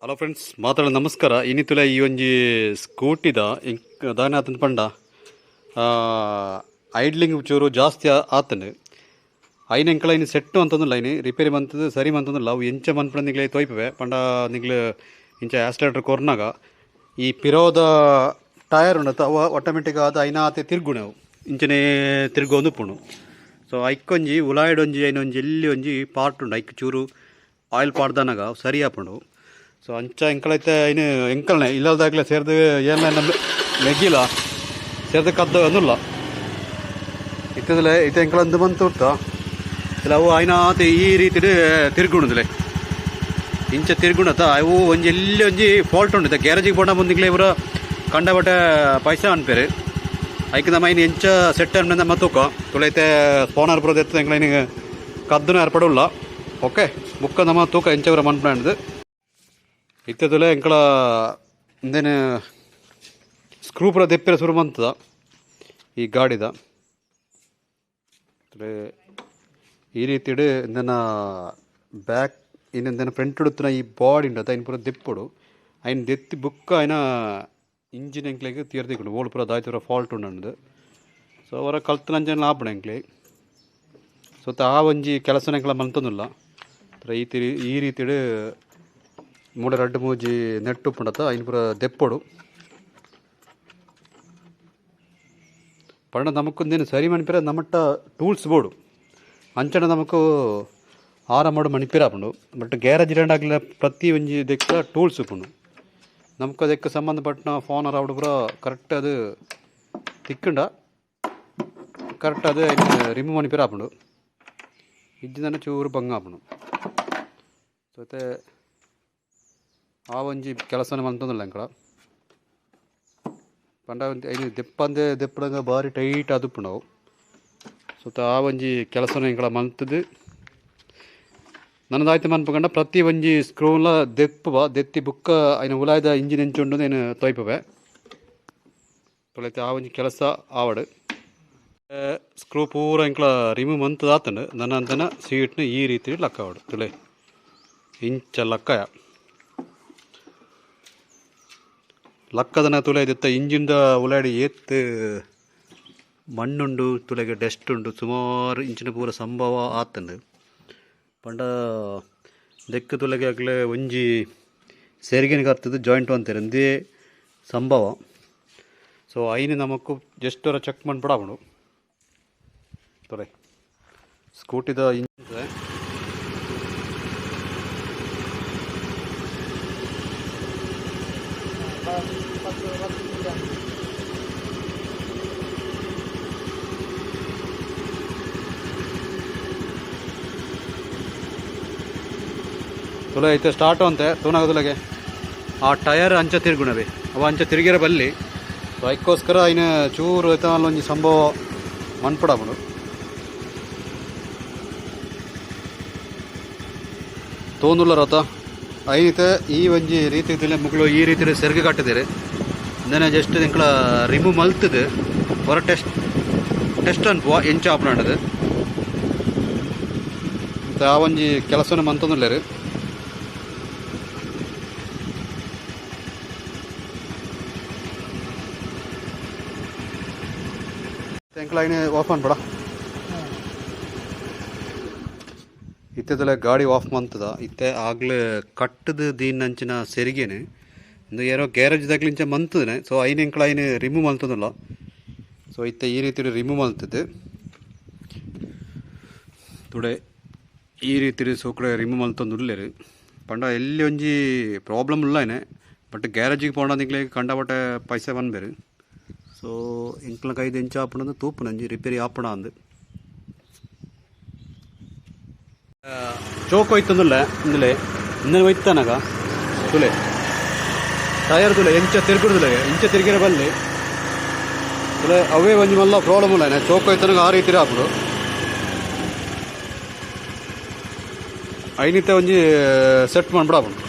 Hello friends, ಮಾತಾಡ ನಮಸ್ಕಾರ. ಇನ್ನಿತುಲ ಈ ಒಂಜಿ ಸ್ಕೂಟಿದ ದಾನೆ ಆತಂದು ಪಂಡ ಐಡ್ಲಿಂಗ್ ಚೂರು ಜಾಸ್ತಿ ಆತಂಡು. ಐನ ಎಂಕಲ ಇನ್ನು ಸೆಟ್ಟು ಅಂತಂದು ಲೈನ್ ರಿಪೇರಿ ಮಂತದ್ದು ಸರಿ ಮಂತಂದಿಲ್ಲ. ಅವು ಎಂಚ ಮನ್ಪಡ ನಿಗ್ಲೆ ತೋಯ್ಪವೆ ಪಂಡ ನಿಗ್ಲು ಇಂಚ ಆಕ್ಸಿಲೇಟರ್ ಕೊರ್ನಾಗ ಈ ಪಿರೋದ ಟೈರ್ ಉಂಡತ್ತ, ಅವು ಆಟೋಮೆಟಿಕ್ ಆದ ಐನ ಆತೆ ತಿರ್ಗುಣವು ಇಂಚನೆ ತಿರ್ಗೊಂದು ಪುಣು. ಸೊ ಐಕೊಂಜಿ ಉಲಾಯ್ಡೊಂಜಿ ಐನೊಂಜಿ ಎಲ್ಲಿ ಒಂಜಿ ಪಾರ್ಟ್ ಉಂಡು, ಐಕ್ ಚೂರು ಆಯಿಲ್ ಪಾಡ್ದನಾಗ ಸರಿ ಆಪುಂಡು. ಸೊ ಅಂಚ ಎಂಕಲೈತೆ ಐನು ಎಂಕಲ್ನೆ ಇಲ್ಲದಾಗ್ಲೆ ಸೇರ್ದು ಏನ ಮೆಗ್ಗಿಲ ಸೇರ್ದು ಕದ್ದು ಅಂದುಲ್ಲ ಇತ್ತದಲೆ ಇತ್ತೆ ಎಂಕಲ ಅಂದು ಬಂತು ಉರ್ತ ಇಲ್ಲ. ಅವು ಐನಾತೆ ಈ ರೀತಿ ತಿರ್ಗುಣದಿಲ್ಲ, ಇಂಚ ತಿರ್ಗುಣತ. ಅವು ಒಂಜಿ ಎಲ್ಲಿ ಒಂಜಿ ಫಾಲ್ಟ್ ಉಂಡು. ಗ್ಯಾರೇಜಿಗೆ ಪೋಂಡ ಮುಂದಿಗ್ಲೆ ಇವರ ಕಂಡಬಟ್ಟೆ ಪೈಸಾ ಅನ್ಪೇರು. ಐಕ್ ನಮ್ಮ ಐನ್ ಎಂಚ ಸೆಟ್ ಅನ್ಪೆ ನಮ್ಮ ತೂಕ ತುಳೈತೆ ಸ್ಪಾನರ್ ಬರೋದು ಎತ್ತ ಎಂಕಲ ಐನ್ ಕದ್ದನ ಏರ್ಪಡುಲ್ಲ. ಓಕೆ, ಬುಕ್ಕ ನಮ್ಮ ತೂಕ ಎಂಚವರ ಮನ್ಪಂಡು ಇತ್ತೆ ತುಲೆ ಎಂಕಲ ಇಂದೇನು ಸ್ಕ್ರೂ ಪೂರ ದೆಪ್ಪೆರೆ ಶುರು ಮಂತದ ಈ ಗಾಡಿದ. ತುಲೆ ಈ ರೀತಿಡ್ ಇಂದೆನ ಬ್ಯಾಕ್ ಇನ್ನೊಂದೆನ ಫ್ರಂಟ್ ಉಡುತ್ತಿನ ಈ ಬಾಡಿ ಉಂಡು ಐನ್ ಪೂರ ದೆಪ್ಪೊಡು. ಐನ್ ದೆತ್ತಿ ಬುಕ್ಕ ಐನ ಇಂಜಿನ್ ಎಂಕ್ಲೆಗ್ ತೀರ್ ತಿಕ್ಕುಂಡು ಓಲು ಪೂರ ದಾಯ್ತುರ ಫಾಲ್ಟ್ ಉಂಡು. ಸೊ ಅವರ ಕಲ್ತನಂಚನೆ ಆಪುಂಡು ಎಂಕ್ಲೆ. ಸೊ ಆ ಒಂಜಿ ಕೆಲಸನ ಎಂಕಲ ಮಂತೊಂದುಲ್ಲ. ಈ ತಿರಿ ಈ ರೀತಿಡ್ ಮೂಡ ರಡ್ಡ್ ಮೂಜಿ ನೆಟ್ ಉಪ್ಪುಂಡತ, ಐನ್ ಪೂರ ದೆಪ್ಪೊಡು. ಪಂಡ ನಮಕ್ ಸರಿ ಮನ್ಪಿರ ನಮಟ್ಟ ಟೂಲ್ಸ್ ಬೋಡು. ಅಂಚನೆ ನಮಕ್ ಆರಾಮಡು ಮನ್ಪಿರ ಆಪುಂಡು. ಬಟ್ ಗ್ಯಾರೇಜ್ ಇರಂಡಾಗ್ಲ ಪ್ರತಿ ಒಂಜಿ ದೆಕ್ಕ ಟೂಲ್ಸ್ ಉಪ್ಪುಂಡು. ನಮಕ್ ಅದಕ್ಕೆ ಸಂಬಂಧಪಟ್ಟಿನ ಫೋನ್ ಆವಡ್ ಪೂರ ಕರೆಕ್ಟ್ ಅದು ತಿಕ್ಕುಂಡ ಕರೆಕ್ಟ್ ಅದು ರಿಮೂವ್ ಮನ್ಪಿರ ಆಪುಂಡು. ಇಜ್ಜಿಂದನ ಚೂರು ಬಂಗ ಆಪುಂಡು. ಸೊ ಇತ್ತೆ ಆ ಒಂಜಿ ಕೆಲಸನ ಮಂತೊಂದುಲ್ಲ ಎಂಕಲ. ಪಂಡ ಐನ್ ದೆಪ್ಪಂದೆ ದೆಪ್ಪಡಂಗ ಬಾರಿ ಟೈಟ್ ಆದುಪ್ಪುಂಡು ಅವು. ಸೊ ಆ ಒಂಜಿ ಕೆಲಸನ ಎಂಕಲ ಮಂತುದು ನನದಾಯ್ತು ಮನ್ಪುಗಂಡ ಪ್ರತಿ ಒಂಜಿ ಸ್ಕ್ರೂಲ ದೆಪ್ಪುವ ದೆತ್ತಿ ಬುಕ್ಕ ಐನ ಉಲಾಯ್ದ ಇಂಜಿನ್ ಎಂಚ ಉಂಡು ಐನ್ ತೊಯ್ಪುವೆ. ತೊಲೈತೆ ಆ ಒಂಜಿ ಕೆಲಸ ಆವಡ್. ಸ್ಕ್ರೂ ಪೂರ ಎಂಕಲ ರಿಮೂವ್ ಮಂತುದು ಆತುಂಡು. ನನ ಸೀಟ್ನ ಈ ರೀತಿ ಲಕ್ಕಾವಡು. ತುಲೆ ಇಂಚ ಲಕ್ಕಯ ಲಕ್ಕದನ ತುಲೆ ದಿತ್ತ ಇಂಜಿನ್ದ ಉಲಾಯ್ಡ್ ಏತ್ ಮಣ್ಣುಂಡು, ತುಲೆಗೆ ಡಸ್ಟ್ ಉಂಡು, ಸುಮಾರು ಇಂಚಿನ ಪೂರ ಸಂಭವ ಆತುಂಡು. ಪಂಡ ದೆಕ್ಕ್ ತುಲೆಗೆ ಅಕ್ಲೆ ಒಂಜಿ ಸೆರಿಗಿನ ಕರ್ತುದು ಜಾಯಿಂಟ್ ಅಂತೆರ್ ಇಂದೇ ಸಂಭವ. ಸೊ ಐನ್ ನಮಕ್ ಜಸ್ಟ್ ಒರ ಚೆಕ್ ಮನ್ಪೊಡಾಪುಂಡು. ತೂಲೆ ಸ್ಕೂಟಿದ ಇಂಜಿನ್ ತುಲೆ ಇತ್ತೆ ಸ್ಟಾರ್ಟ್ ಅಂತೆ ತೂನಾಗ ತುಲೆಗೆ ಆ ಟೈರ್ ಅಂಚ ತಿರ್ಗುಣವೆ ಅವ ಅಂಚ ತಿರುಗಿರ ಬಲ್ಲಿ. ಸೊ ಐಕ್ಕೋಸ್ಕರ ಐನ ಚೂರು ಐತ ಒಂಜಿ ಸಂಭವ ಮನ್ಪೊಡಾಪುಂಡು. ತೋಂದುಲ್ಲ ರಥ ಐನಿತ ಈ ಒಂಜಿ ರೀತಿ ಮುಕ್ಳು ಈ ರೀತಿ ಸೆರ್ಗ್ ಕಟ್ಟಿದ್ದೀರಿ. ಇಂದನೆ ಜಸ್ಟ್ ಎಂಕಲ ರಿಮೂವ್ ಮಲ್ತುದು ಹೊರ ಟೆಸ್ಟ್ ಟೆಸ್ಟ್ ಅನ್ಪುವ ಎಂಚ ಆಪುಂಡು. ಆ ಒಂಜಿ ಕೆಲಸನ ಮಂತೊಂದುಲ್ಲೆರ್. ಎಂಕಲ ಐನ್ ಆಫ್ ಮನ್ಪೊಡ. ಇತ್ತೆದಲ ಗಾಡಿ ಆಫ್ ಮಂತದ. ಇತ್ತೆ ಆಗ್ಲೇ ಕಟ್ಟುದು ದೀನಂಚಿನ ಸೆರಿಗೆನೆ ಇಂದು ಏರೋ ಗ್ಯಾರೇಜ್ ದಕ್ಲಿಂಚ ಮಂತುನೆ. ಸೊ ಐನ್ ಎಂಕಲ ಐನ್ ರಿಮೂವ್ ಮಲ್ತೊಂದುಲ್ಲ. ಸೊ ಇತ್ತೆ ಈ ರೀತಿ ರಿಮೂವ್ ಮಲ್ತುದು ತುಡೆ ಈ ರೀತಿ ಸೋಕಡೆ ರಿಮೂವ್ ಮಲ್ತೊಂದುಲ್ಲೆರ್. ಪಂಡ ಎಲ್ಲಿ ಒಂಜಿ ಪ್ರಾಬ್ಲಮ್ ಉಲ್ಲ ಐನೆ. ಬಟ್ ಗ್ಯಾರೇಜಿಗೆ ಪೋಂಡ ನಿಕ್ಲೆಗ್ ಕಂಡಪಟ್ಟೆ ಪೈಸೆ ಪನ್ಪೆರ್. ಸೊ ಎಂಕ್ಲ ಕೈದ್ ಎಂಚ ಆಪುಂಡು ತೂಪುನಂಜಿ ರಿಪೇರಿ ಆಪುಂಡ ಅಂದ್. ಚೋಕ್ ಹೋಯ್ತಂದುಲ್ಲ ಇಂದುಲೆ ಇಂದನೆ ಒಯ್ತಾನಗ ತುಲೆ ಟೈರ್ ತುಲೆ ಎಂಚ ತಿರ್ಗುಡುದಿಲ್ಲ, ಇಂಚ ತಿರ್ಗಿರ ಬಲ್ಲಿ ತುಲೆ. ಅವೇ ಒಂಜಿ ಮಲ್ಲ ಪ್ರಾಬ್ಲಮ್ ಉಲ್ಲ. ಚೋಕ್ ಹೋಯ್ತನಗ ಆ ರೀತಿ ಆಪುಂಡು. ಐನಿತ ಒಂಜಿ ಸೆಟ್ ಮನ್ಪೊಡಾಪುಂಡು.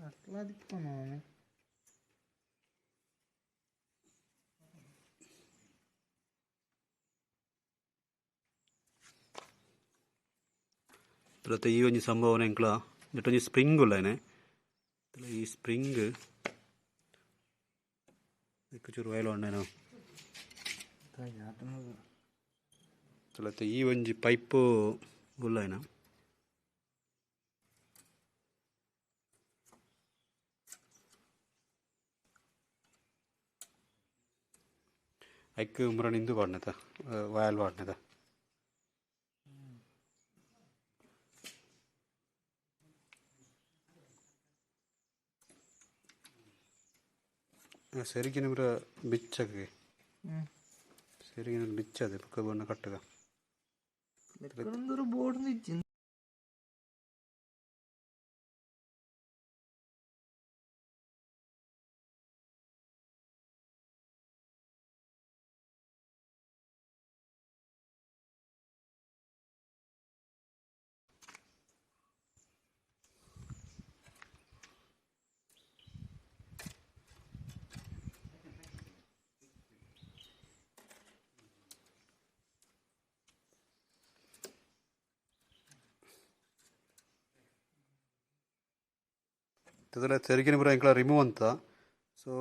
ಅಟ್ಲಾದಿಪ್ಪುನು. ತುಲತೆ ಈ ಒಂಜಿ ಸಂಭವನೆ ಎಂಕ್ಲ ನೆಟ್ಟೊಂಜಿ ಸ್ಪ್ರಿಂಗ್ ಉಲ್ಲನೆ ಈ ಸ್ಪ್ರಿಂಗ್ ಚೂರು ವೈಲ್ ಉಂಡೇನು ತುಲತೆ ಈ ಒಂಜಿ ಪೈಪು ಉಲ್ಲೈನ ಐಕ್ ಮುರಣ ಇಂದು ಪಾಡ್ನತ ವಯಲ್ ಪಾಡ್ನತ ಸೆರಿಗಿನ ಪೂರ ಬಿಚ್ಚಗೆ ಸೆರಿಗಿನ ಬಿಚ್ಚದೆ ಬೊಕ್ಕ ಬಣ್ಣ ಕಟ್ಟಗ ಬೋರ್ಡ್ ತದಲ ಸೆರಿಗಿನ ಪೂರ ಎಂಕ್ಲ ರಿಮೂವ್ ಅಂತ ಸೊ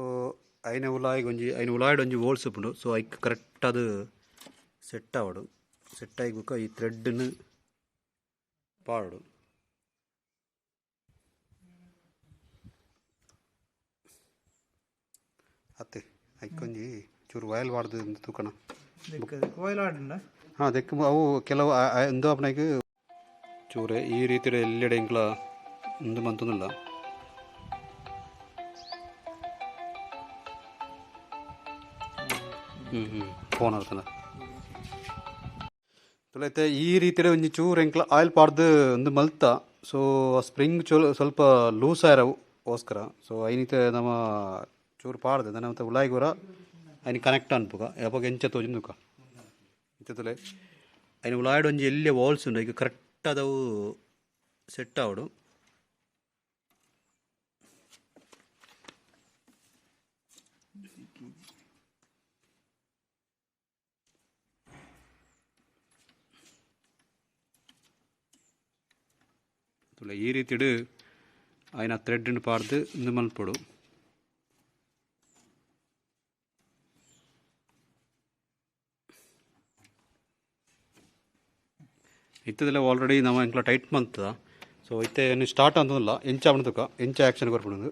ಐನ ಉಲಾಯಿಗ್ ಒಂಜಿ ಐನ ಉಲಾಯ್ಡ್ ಒಂಜಿ ಹೋಲ್ಸ್ ಉಪ್ಪುಂಡು ಸೊ ಐಕ್ ಕರೆಕ್ಟ್ ಅದು ಸೆಟ್ ಆವಡು ಸೆಟ್ ಆಗಿ ಬೊಕ್ಕ ಈ ಥ್ರೆಡ್ನು ಪಾಡು ಅತ್ತೆ ಐಕೊಂಜಿ ಚೂರು ವಯಲ್ ವಾಡ್ದು ತೂಕಣ ಕೋಯಿಲ್ ಆಡುಂಡ ಹಾಂ ಅದಕ್ಕೆ ಅವು ಕೆಲವು ಎಂದೋ ಅಪ್ನಾಗ ಚೂರೆ ಈ ರೀತಿಯ ಎಲ್ಲೆಡೆ ಎಂಕ್ಲ ಇಂದು ಮಂತೊಂದಿಲ್ಲ ಹ್ಞೂ ಹ್ಞೂ ಫೋನ್ ಆರ್ತನ ತುಲೈತೆ ಈ ರೀತಿಯ ಒಂಜಿ ಚೂರು ಎಂಕ್ಲ ಆಯಿಲ್ ಪಾಡ್ದು ಒಂದು ಮಲ್ತ ಸೊ ಆ ಸ್ಪ್ರಿಂಗ್ ಚೂರು ಸ್ವಲ್ಪ ಲೂಸ್ ಆಯ್ರ ಓಸ್ಕರ ಸೊ ಐನಿತೆ ನಮ್ಮ ಚೂರು ಪಾಡ್ದು ನನ್ನ ಮತ್ತೆ ಉಲಾಯಿಗೋರ ಐನ ಕನೆಕ್ಟ್ ಅನ್ಪುಗ ಯಾವಾಗ ಎಂಚ ತೋಜಿಂದುಕ ಇತ್ತಲೆ ಐನ ಉಲಾಯ್ಡ್ ಒಂಜಿ ಎಲ್ಲಿ ವಾಲ್ಸ್ ಉಂಡು ಈಗ ಕರೆಕ್ಟ್ ಅದವು ಸೆಟ್ ಆವಡು ತುಲೆ ಈ ರೀತಿಡು ಐನ ಥ್ರೆಡ್ ಪಾಡ್ದು ಇಂದು ಮಲ್ಪೊಡು ಇತ್ತದೆಲ್ಲ ಆಲ್ರೆಡಿ ನಾವು ಎಂಕ್ಲ ಟೈಟ್ ಮಂತದ ಸೊ ಇತ್ತೆ ಏನು ಸ್ಟಾರ್ಟ್ ಅಂತಲ್ಲ ಎಂಚ ಆವಣದಕ್ಕ ಎಂಚ ಆ್ಯಕ್ಷನ್ ಕೊರ್ಪುಂಡು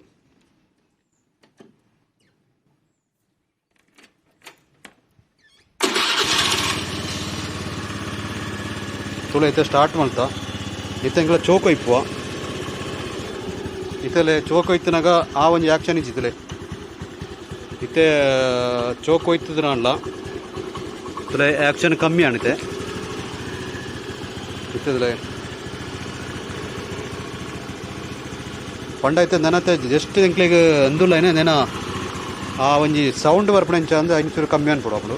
ತುಳು ಇತ್ತೆ ಸ್ಟಾರ್ಟ್ ಮಲ್ತ ಇತ್ತೆ ಎಂಕ್ಲ ಚೋಕೋ ಇಪ್ಪುವ ಇತ್ತಲೆ ಚೋಕೋ ಇತ್ತನಾಗ ಆ ಒಂಜಿ ಆ್ಯಕ್ಷನ್ ಇಜ್ಜಿತ್ತಲೆ ಇತ್ತೆ ಚೋಕೋ ಇತ್ತದನಲ್ಲ ಇತ್ತಲೆ ಆ್ಯಕ್ಷನ್ ಕಮ್ಮಿ ಆಣಿತೆ ಇತ್ತದಲೆ ಪಂಡ ಇತ್ತೆ ನೆನತೆ ಜಸ್ಟ್ ಎಂಕ್ಲೆಗ್ ಅಂದುಲ್ಲ ಏನೇ ನೆನ ಆ ಒಂಜಿ ಸೌಂಡ್ ಬರ್ಪಣೆಂಚ ಅಂದ್ ಐನ್ ಚೂರು ಕಮ್ಮಿ ಅನ್ಪುಡು ಅప్పుడు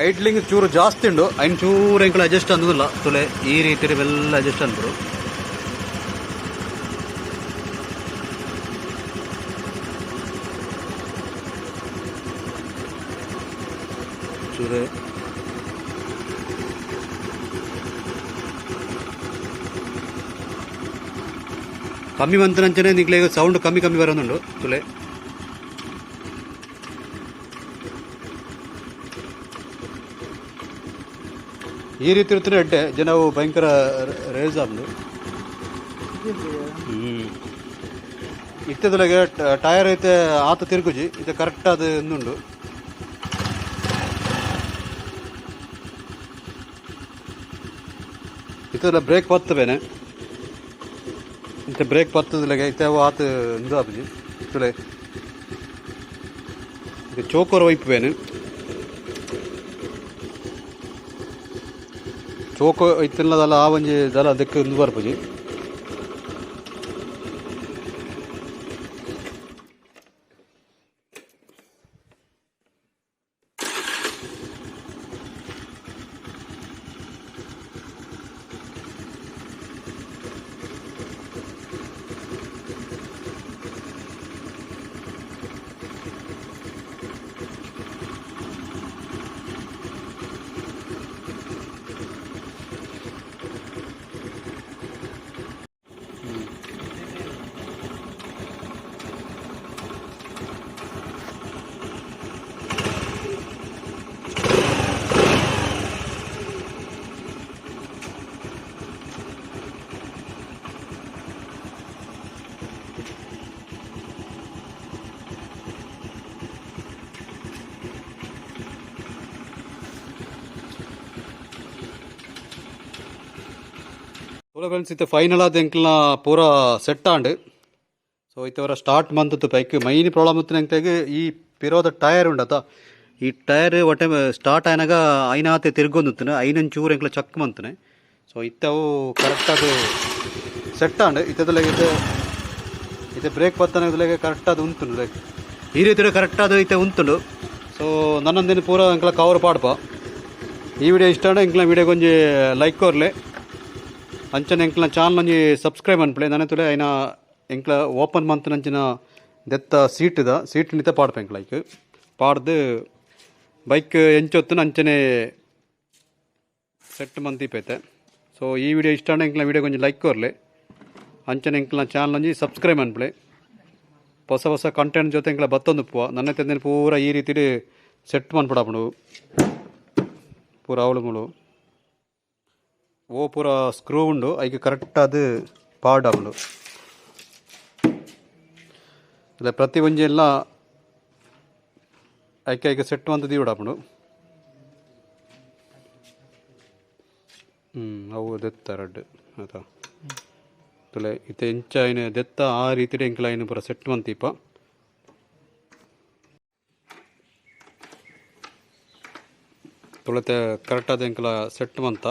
ಐಡ್ಲಿಂಗ್ ಚೂರು ಜಾಸ್ತಿ ಉಂಡು ಐನ್ ಚೂರು ಎಂಕ್ಲ ಅಡ್ಜಸ್ಟ್ ಅಂದುದಿಲ್ಲ ತುಲೆ ಈ ರೀತಿ ಎಲ್ಲ ಅಡ್ಜಸ್ಟ್ ಅನ್ಪುಡು ಚೂರು ಕಮ್ಮಿ ಬಂತನಂಚನೆ ನಿಂಕ್ಲೆ ಸೌಂಡ್ ಕಮ್ಮಿ ಕಮ್ಮಿ ಬರೋದುಂಡು ತುಲೆ ಈ ರೀತಿ ಇರ್ತಾರೆ ಎಡ್ಡೆ ಜನವು ಭಯಂಕರ ರೇಸ್ ಆದ್ಲು ಇತ್ತದೊಳಗೆ ಟೈರ್ ಐತೆ ಆತ ತಿರುಗುಜಿ ಇದು ಕರೆಕ್ಟ್ ಅದು ಇಂದುಂಡು ಇತ್ತದಲ್ಲ ಬ್ರೇಕ್ ಪತ್ತು ಬೇನೆ ಇಂತ ಬ್ರೇಕ್ ಪತ್ತದೊಳಗೆ ಇತ್ತೆ ಅವು ಆತ ಇಂದು ಆಪುಜಿ ತುಲೆ ಇದು ಚೋಕೋರ್ ವೈಪ್ ಬೇನೆ ಚೋಕೋ ಇತ್ತಿಲ್ಲದಲ್ಲ ಆ ಒಂಜಿ ದಲ ಅದಕ್ಕೆ ಇಂದು ಬರ್ಪುಜಿ ಪೂರ ಫ್ರೆಂಡ್ಸ್, ಇತ್ತೆ ಫೈನಲ್ ಆದ್ ಎಂಕ್ಲ ಪೂರ ಸೆಟ್ ಆಂಡ್. ಸೊ ಇತ್ತೆ ಅವರ ಸ್ಟಾರ್ಟ್ ಮಂತದ್ದು ಬೈಕ್. ಮೈನ್ ಪ್ರಾಬ್ಲಮ್ ಇತ್ತು ಎಂಕ್ಲೆಗ್ ಈ ಪಿರೋದ ಟೈರ್ ಉಂಡತ, ಈ ಟೈರ್ ಒಟ್ಟೆ ಸ್ಟಾರ್ಟ್ ಆಯ್ನಾಗ ಐನಾತೆ ತಿರ್ಗೊಂದಿತ್ತು. ಐನೊಂಚೂರು ಎಂಕ್ಲ ಚಕ್ ಮಂತನೆ. ಸೊ ಇತ್ತೆ ಅವು ಕರೆಕ್ಟ್ ಅದು ಸೆಟ್ ಆಂಡ್. ಇತ್ತದಲ್ಲ ಇತ್ತೆ ಇತ್ತೆ ಬ್ರೇಕ್ ಪತ್ತನ ಕರೆಕ್ಟ್ ಅದು ಉಂತುಂಡು. ಲೈಕ್ ಈ ರೀತಿ ಕರೆಕ್ಟ್ ಅದು ಇತ್ತೆ ಉಂತುಂಡು. ಸೊ ನನ್ನೊಂದಿನ ಪೂರ ಎಂಕ್ಲ ಕವರ್ ಪಾಡ್ಪ. ಈ ವಿಡಿಯೋ ಇಷ್ಟ ಆಂಡ ಎಂಕ್ಲ ವಿಡಿಯೋ ಒಂಜಿ ಲೈಕ್ ಕೊರ್ಲೆ. ಅಂಚನೆ ಎಂಕ್ಲ ಚಾನಲ್ ಒಂಜಿ ಸಬ್ಸ್ಕ್ರೈಬ್ ಅನ್ಪಲೆ. ನನ ತುಲೆ ಐನ ಎಂಕ್ಲ ಓಪನ್ ಮಂತ್ನಂಚಿನ ದೆತ್ತ ಸೀಟ್ದ ಸೀಟ್ ನಿತ ಪಾಡ್ಪ. ಎಂಕ್ಲ ಐಕ್ ಪಾಡ್ದು ಬೈಕ್ ಎಂಚೊತ್ತುನ ಅಂಚನೆ ಸೆಟ್ ಮಂತಿಪೈತೆ. ಸೊ ಈ ವಿಡಿಯೋ ಇಷ್ಟ ಆಂಡ ಎಂಕ್ಲ ವಿಡಿಯೋ ಒಂಜಿ ಲೈಕ್ ಕೊರ್ಲೆ. ಅಂಚನೆ ಎಂಕ್ಲ ಚಾನಲ್ ಒಂಜಿ ಸಬ್ಸ್ಕ್ರೈಬ್ ಅನ್ಪಲೆ. ಹೊಸ ಹೊಸ ಕಂಟೆಂಟ್ ಜೊತೆ ಎಂಕ್ಲ ಬತ್ತೊಂದು ಪುವ. ನನ್ನ ತಂದೆ ಪೂರ ಈ ರೀತಿ ಸೆಟ್ ಮನ್ಪಡಾಪುಂಡು ಪೂರ. ಅವಳು ಮುಳು ಓ ಪೂರ ಸ್ಕ್ರೂ ಉಂಡು, ಐಕ್ ಕರೆಕ್ಟ್ ಅದು ಪಾಡಾಪುಂಡು. ಇಲ್ಲ ಪ್ರತಿ ಒಂಜಿ ಎಲ್ಲ ಐಕೆ ಐಕೆ ಸೆಟ್ ಮಂತ್ ದೀವಡಾಪುಂಡು. ಅವು ದೆತ್ತ ರಡ್ಡ್ ಆತ ತುಲೆ. ಇತ್ತೆ ಎಂಚ ಐನ ದೆತ್ತ ಆ ರೀತಿಡ್ ಎಂಕ್ಲ ಐನ್ ಪೂರ ಸೆಟ್ ಮಂತೀಪ. ತುಳತೆ ಕರೆಕ್ಟ್ ಆದ ಎಂಕ್ಲ ಸೆಟ್ ಮಂತ.